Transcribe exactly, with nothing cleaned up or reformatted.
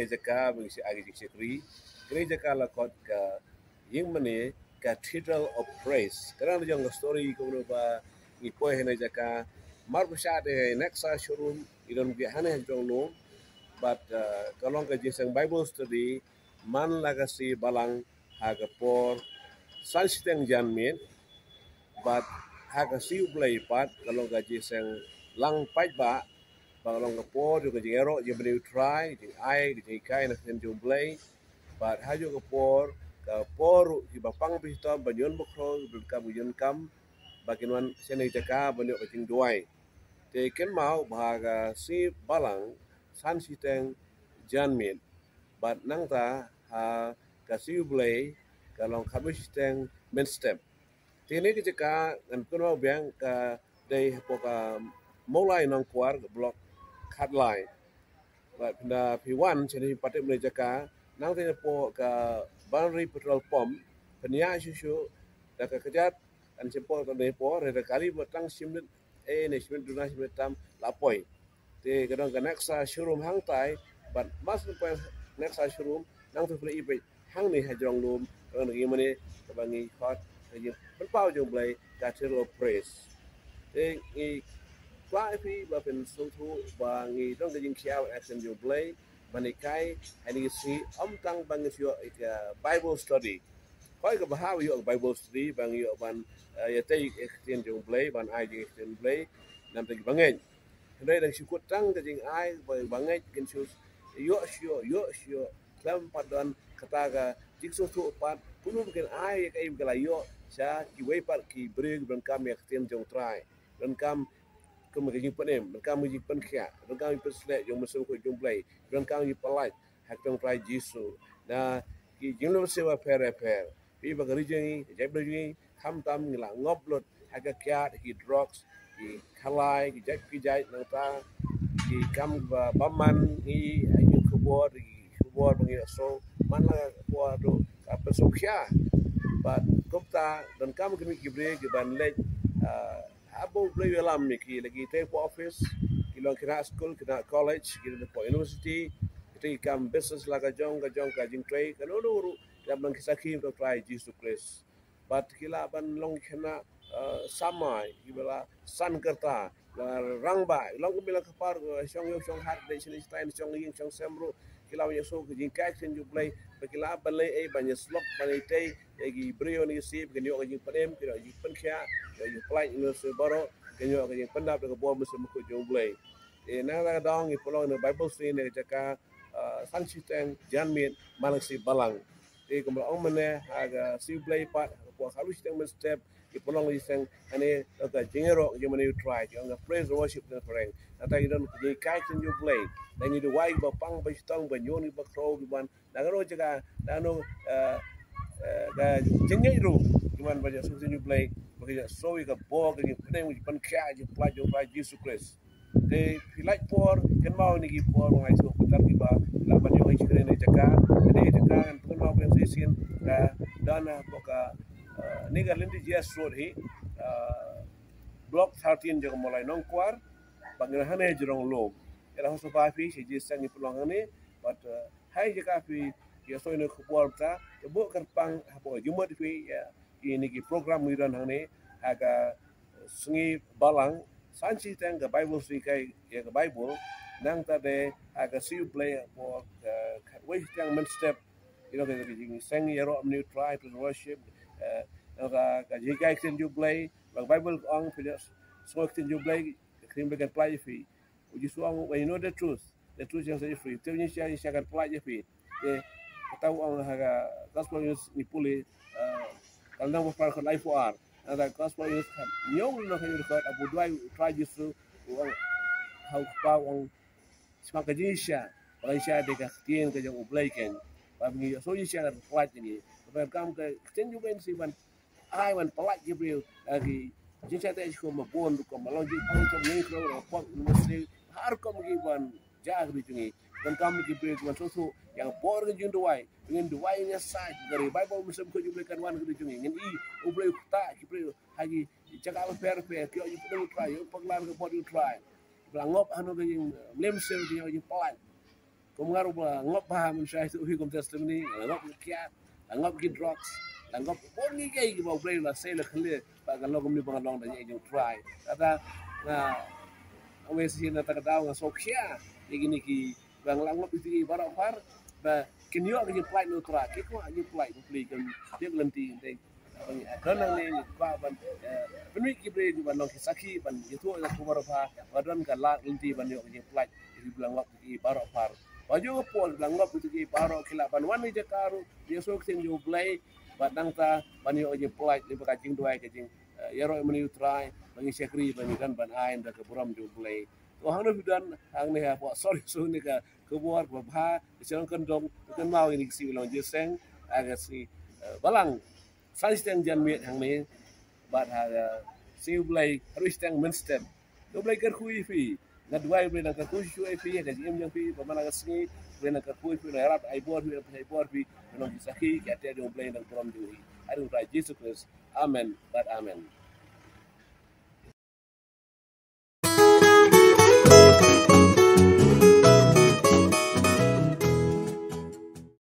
jaka ba ngi shah ai ka jingshakri. Kane ka jaka la khot ka ïing mane Cathedral of Praise. Ka dang jong ka story kumno ba ngi poi ha kane ka jaka. Mar ba shah dei Nexa showroom, i don biang hangne ha jrong lum. Bad, uh, ka long ka jingseng Bible study man la ka sngi Balang ha ka por san shiteng janmiet. Bad ha ka sngi U Blei pat ka long ka jingseng lang paidbah, ba ka long ka por jong ka jingïaroh jingmane U Trai, jingai, ka jinghikai na ka ktien jong U Blei. Bad ha jong ka por, ka por ruh kiba pang ba shitom, ba ñion ba khraw, ba donkam, ba donkam, ba kin wan sha kane ka jaka ban ïoh ka jingduwai. Te kynmaw ba ha ka sngi Balang san shiteng janmiet, bad nangta ha ka sngi U Blei ka long khatwei shiteng mynstep. Te kane ka jaka ngan kynmaw biang ka dei hapoh ka Mawlai Nongkwar, ka block khatlai. Bad pynda phi wan shane phi pat tip kane ka jaka, nangta hapoh ka Banri petrol pump, pynïaid shuh shuh da ka kjat, kan shim por, tang da por, da kali ba tang shi minit, eh, ne shi minit duna, shi minit tam la poi. Te ka don ka Nexa showroom hangtai, bad mar shu poi Nexa showroom, nangta phi la ïohi beit hangne ha jrong lum, ka don ka ïing mane kaba ngi khot ka ïing pynpaw jong U Blei, Cathedral of Praise. Te ngi kwah ïa phi ba phin sngewthuh ba ngi don ka jingkhia ha ka ktien jong U Blei, ban hikai ha kine ki sngi, ym tang ba ngin ïoh ïa ka Bible study. Hooid, kaba bha ba ïoh ka Bible study, ba ngi ïoh ban, eh, ïatei ïa ka ktien jong U Blei, ban ai ïa ka ktien U Blei na bynta kiba ngeit. Hynrei dang shu kut tang ka jingai ba kiba ngeit kin shu ïoh shuh, ïoh shuh, khlem pat don kata ka jingsngewthuh pat kumno ba kin ai ïa kaei ba ki la ïoh sha kiwei pat ki briew kiba donkam ïa ka ktien jong U Trai, donkam kum ka jingpynim, donkam ka jingpynkhiah, donkam ka jingpynsleh jong U Mynsiem Bakhuid jong U Blei, donkam ka jingpyllait ha ka kyrteng U Trai Jisu. Na ki jinglong siew bapher bapher, phi ba ka ri jong ngi, ka jaitbynriew jong ngi, khamtam ngi la ngop lut ha ka kiad, ki drugs, ki khalai, ki jait ki jait, nangta ki kam ba bymman ngi ha ki khubor, ki khubor ba ngi ïohsngew man la ka khubor ruh ka pynsngewkhia. Bad kumta donkam ki mih ki briew kiban leit, ah, haba U Blei u ïalam ïa ki, la ki tei hapoh office, ki long khynnah skul, khynnah college, ki long hapoh university, ki tei ki kam business la ka jong ka jong ka jingtrei, kano kano ruh ki lah ban long ki sakhi na U Trai Jisu Khrist. Bad ki lah ban long khynnah, eh, samai, kiba la san kyrta, la rangbah, long kumba la ka par, eh, shong ïew shong hat, dei shane shatai, shong ïing shong sem ruh, ki lah ban ïohsngew ka jinghikai ktien jong U Blei, ba ki lah ban leh ei, ban ïasyllok, ban ïatei ïa ki briew na ki sih, ba kin ïoh ka jingpynim, kin ïoh ka jingpynkhiah, kin ïoh ka jingpyllait, ïa ki briew baroh kin ïoh ka jingpyndap da ka bor Mynsiem Bakhuid jong U Blei. Te nangta ka dang ngi pynlong ïa ka Bible study ha kane ka jaka, ah, san shiteng janmiet man la ka sngi Balang. Te kumba la ong mynne, ha ka sngi U Blei pat, ha ka por khatwei shiteng mynstep, ngi pynlong ïa ka seng kane, ka jingïaroh jingmane U Trai, ki ong ka praise and worship na phareng. Nangta ngi don ka jinghikai ktien jong U Blei. Ngi duwai ba pang ba shitom, ba ñion ba khraw, ba wan na kano ka jaka, na kano, eh, eh, ka jingngeit ruh, ki wan ban ïohsngew ïa ka ktien U Blei, ba kin ïohsngew ïa ka bor, ka jingpynim, ka jingpynkhiah, ka jingpyllait jong U Trai Jisu Khrist. Te phi lait por, kynmaw ïa kine ki por ba nga ïathuh, kata kiba lah ban ïoh ïa ka jingkren ha kane ka jaka, kane ka jaka ngan pynkynmaw biang shisien, ka don hapoh ka, eh, kane ka Lynti G S Road hi, eh, Block thirteen jong ka Mawlai Nongkwar, bad ngi don hangne ha jrong lum. Ïa la hooid sngewbha phi, sha jingïaseng ngi pynlong hangne, bad, eh, ha kane ka jaka phi ïohsngew ïa kane ka khubor, bad te buh kyrpang hapoh ka jingmut phi ïa kine ki program ngi don hangne ha ka sngi Balang, san shiteng ka Bible study, ka, ïa ka Bible, nangta de ha ka sngi U Blei, hapoh ka khatwei shiteng mynstep, ïa ka, ka jingseng ïaroh mynne U Trai, praise and worship, eh, nangta ka jinghikai ktien jong U Blei, ba ka Bible ka ong phin ïohsngew ktien jong U Blei, ka ktien U Blei kan pyllait ïa phi. U Jisu u ong, "When you know the truth, the truth shall set you free." Te u ong, "Ngin shah, ngin shah, kan pyllait ïa phi." Te kata u ong ha ka Gospel News ngi pule, eh, ka lynnong ba phra, dkhot laiphew ar. Nangta Gospel News khathynñiew, lynnong khathynñiew, dkhot, haba u duwai U Trai Jisu, u ong ha u Kpa, u ong, "Shaphang ka jingshah, ba ngin shah da ka ktien ka jong U Blei keiñ. Ba ngin ïohsngew jingshah kan pyllait ïa ngi." Ba kam ka ktien jong U Blei shi ban ai ban pyllait ki briew, eh, ki jingshah te shi kum ba bun rukom, ba long jingpang jong ngi, rukom ba pok, university, ha rukom ki ban jia ha ka ri jong ngi. Ban kam ki briew ki ban sngewthuh ïa ka bor ka jingduwai, ngin duwai, ngin ïasaid, ka revival Mynsiem Bakhuid jong U Blei kan wan ha ka ri jong ngi. Ngin ïohi U Blei u ktah ki briew ha ki jaka bapher bapher, ki ïoh jingpynim U Trai, ïoh pynlong ka bor U Trai. Ba la ngop hano ka jingmlien mynsiem, ki ïoh jingpyllait. Kum nga ruh ba ngop bha mynshwa, tu hi kum testimony, la ngop ki kiad, la ngop ki drugs, la ngop bun ki kiei kiba U Blei la sei la khleh, ba ka long kumne ba nga long da ïa jong U Trai. Kata nga, nga wei sa shisien na kata ka daw nga sngewkhia ïa kine kiba nga la ngop ïa ki baroh phar, ba kin ïoh ka jingpynlait na U Trai, ki kwah jingpynlait, U Blei kin pynlait lynti. Don nangne ngi kwah ban, eh, pynmih ki briew ban long ki sakhi, ban ïathuh ïa ka khubor babha, ba don ka lad lynti ban ïoh ka jingpynlait ïa kiba la ngop ïa ki baroh phar. Ba ju ka por ba la ngop ïa ki baroh ki lah ban wan ha jaka ruh, ïa sngewthuh ktien jong U Blei, bad nangta ban ïoh ka jingpynlait lyngba ka jingduwai, ka jing, eh, ïaroh ïa mane U Trai, ba ngi shakri, ba ngi don ban ai ynda ka burom jong U Blei. To hangne phi don, hangne ha, sorry, sorry, ne ka khubor babha, ka shnong Kyndong, kynmaw ïa kine ki sngi ba long jingïaseng, ha ka sngi, eh, Balang. San shiteng janmiet hangne, bad ha ka sngi U Blei, ha ka sngi shiteng mynstep. U Blei kyrkhu ïa phi, nga duwai U Blei un kyrkhu shuh shuh ïa phi, ha ka jingim jong phi, ba man la ka sngi, U Blei un kyrkhu ïa phi, un ïarap ai bor phi, ai bor phi, ban long ki sakhi, ki atiar jong U Blei, na ka burom jong U Blei. Ha ka kyrteng U Trai Jisu Khrist. Amen, bad amen.